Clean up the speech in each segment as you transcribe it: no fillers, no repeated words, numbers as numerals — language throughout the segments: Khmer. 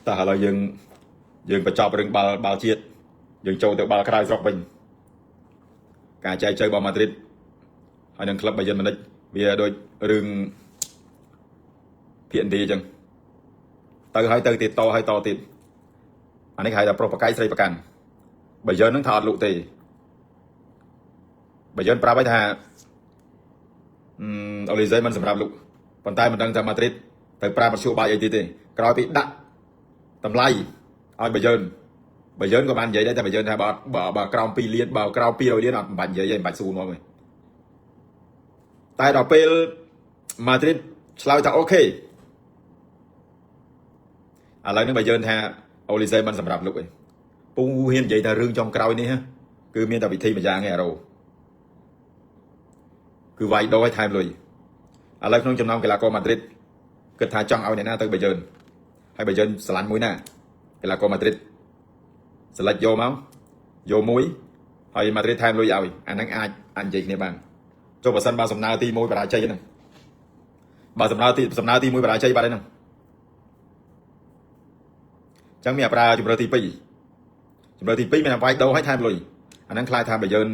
តោះឥឡូវយើងបញ្ចប់រឿងបាល់បាល់ជាតិយើងចូលទៅបាល់ក្រៅស្រុកវិញការចែកចៅរបស់ម៉ាឌ្រីតហើយនឹងក្លឹបបាយិនម៉ានិចវាដូចរឿងភាគឥណ្ឌាអញ្ចឹងទៅហើយទៅទៀតតហើយតទៀតអានេះគេហៅថាប្រុសប្រកែកស្រីប្រកាន់បើយើងនឹងថាអត់លក់ទេបើយើងប្រាប់ឲ្យថាអូលីសេមិនសម្រាប់លក់ប៉ុន្តែមិនដឹងថាម៉ាឌ្រីតទៅប្រើមធ្យោបាយអីទៀតទេក្រោយពីដាក់តម្លៃឲ្យបើយើងបើយើងក៏បាននិយាយដែរតែបើយើងថាបើអត់បើក្រោម2លានបើក្រោម200លានអត់មិនបាច់និយាយទេមិនបាច់សួរមកទេតែដល់ពេលម៉ាឌ្រីតឆ្លើយថា OK ឥឡូវនេះបើយើងថាអូលីសេមិនសម្រាប់លុកឯងពូហ៊ាននិយាយថារឿងចុងក្រោយនេះគឺមានតែវិធីមួយយ៉ាងឯងអារ៉ូគឺវាយដូរឲ្យថែមលុយឥឡូវក្នុងចំណោមកីឡាករម៉ាឌ្រីតគិតថាចង់ឲ្យអ្នកណាទៅបើយើងហើយបើយើងស្រឡាញ់មួយណាកីឡាករម៉ាឌ្រីតសិលិចយកមកយកមួយហើយម៉ាឌ្រីតថែមលុយឲ្យអាហ្នឹងអាចអាចនិយាយគ្នាបានចុះបើសិនបើសំណើទី1បរាជ័យហ្នឹងបើសំណើទី1បរាជ័យបាត់ហើយហ្នឹងអញ្ចឹងមានអាប្រើជំរឿទី2ជំរឿទី2មានអាវាយដូរឲ្យថែមលុយអាហ្នឹងខ្លាចថាបើយើង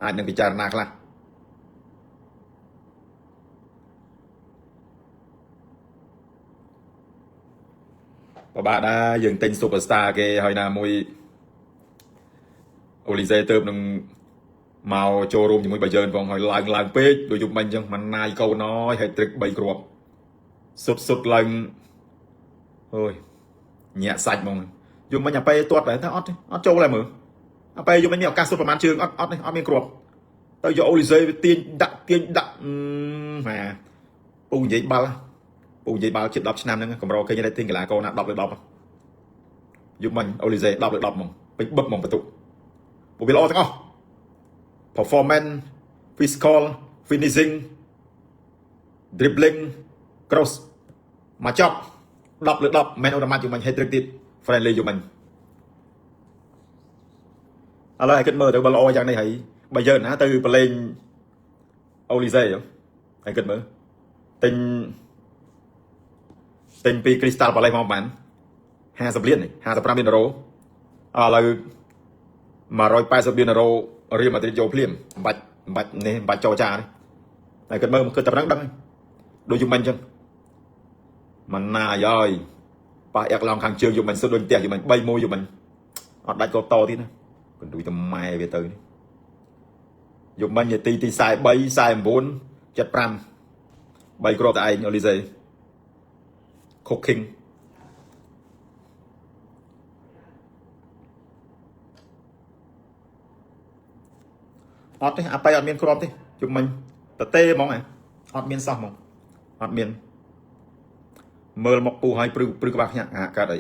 អាចនឹងពិចារណាខ្លះពិបាកដែរយើងទិញ superstar គេហើយណាមួយអូលីសេទៅនឹងមកចូលរួមជាមួយបាយឺនផងហើយឡើងឡើងពេកដូចយប់មិញអញ្ចឹងមិនណាយកូនអើយហើយត្រិក3គ្រាប់សុតសុតឡើងអូយញាក់សាច់ហ្មងយប់មិញអាប៉េទាត់តែថាអត់អត់ចូលហើយមើលអាប៉េយប់មិញមានឱកាសសុតប្រហែលជើងអត់អត់នេះអត់មានគ្រាប់ទៅយកអូលីសេវាទាញដាក់ទាញដាក់ម៉ាពូនិយាយបាល់ពូនិយាយបាល់ជិត10ឆ្នាំហ្នឹងកម្រគេនិយាយទិញកីឡាករណា10លើ10យប់មិញអូលីសេ10លើ10ហ្មងពេញបឹបហ្មងបន្ទុកពួកវាល្អទាំងអស់ performance, physical, finishing, dribbling, cross មកចប់10លើ10មែនអូតូម៉ាតយប់មិញ hat trick ទៀត friendly យប់មិញឥឡូវឲ្យគិតមើលទៅបើល្អយ៉ាងនេះហើយបើយើងណាទៅប្រឡែងអូលីសេហើយគិតមើលទិញទិញពី Crystal Palace មកបាន50លាន55លានយូរ៉ូឥឡូវ180លានយូរ៉ូរៀលម៉ាឌ្រីតយកភ្លាមមិនបាច់មិនបាច់នេះមិនបាច់ចរចានេះតែគិតមើលគិតតែប៉ុណ្ណឹងដឹងហើយដូចយប់មិញអញ្ចឹងមិនណាយហើយប៉ះអែកឡងខាងជើងយប់មិញសុទ្ធដូចផ្ទះយប់មិញ3 1យប់មិញអត់ដាច់កតទៀតណាកន្ទុយតែម៉ែវាទៅនេះយប់មិញនាទីទី43 49 75 3គ្រាប់តែឯងអូលីសេ cooking អត់ទេអាប៉ៃអត់មានគ្រាប់ទេយប់មិញតទេហ្មងហ៎អត់មានសោះហ្មងអត់មានមើលមកពូឲ្យព្រឺព្រឺក្បាលខ្ញាក់អាកើតអី